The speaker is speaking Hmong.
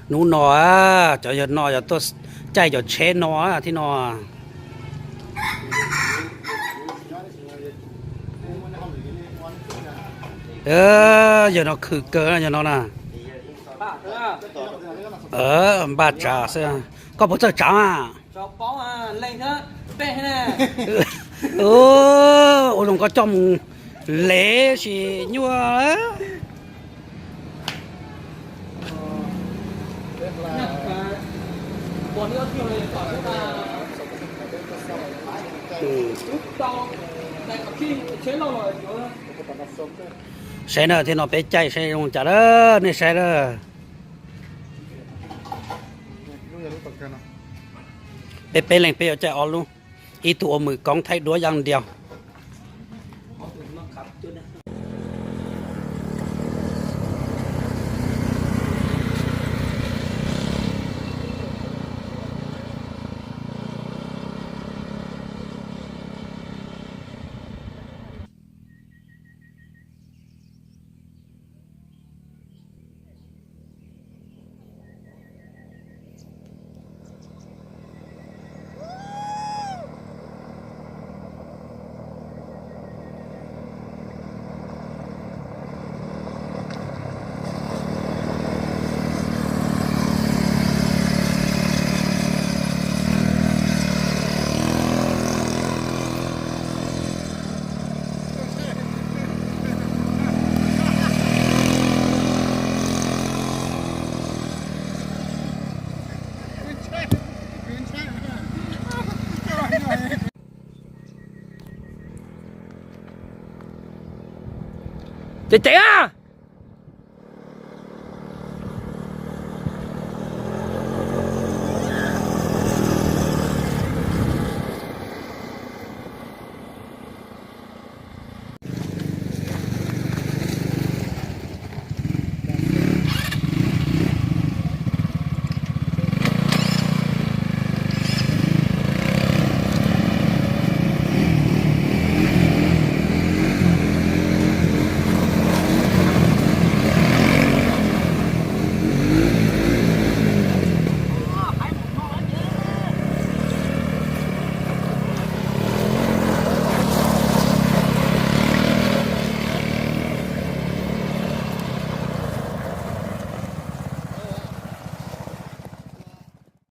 Hnub no cov yawg no yog tuaj caij cov tsheb no thiab no. Yawg no khwv kawg yawg no na. Npaj tsav xwb. Koj puas txawj tsav a? Ua zoo koj coj mus lev sis nyuaj. Saib na, thiab no peb caij saib zoo cas lawm, nej saib lawm. Peb peb leeg peb yuav caij ob lub, ib tug ua mws koob thaij duab yaj ntias. Ces ces a.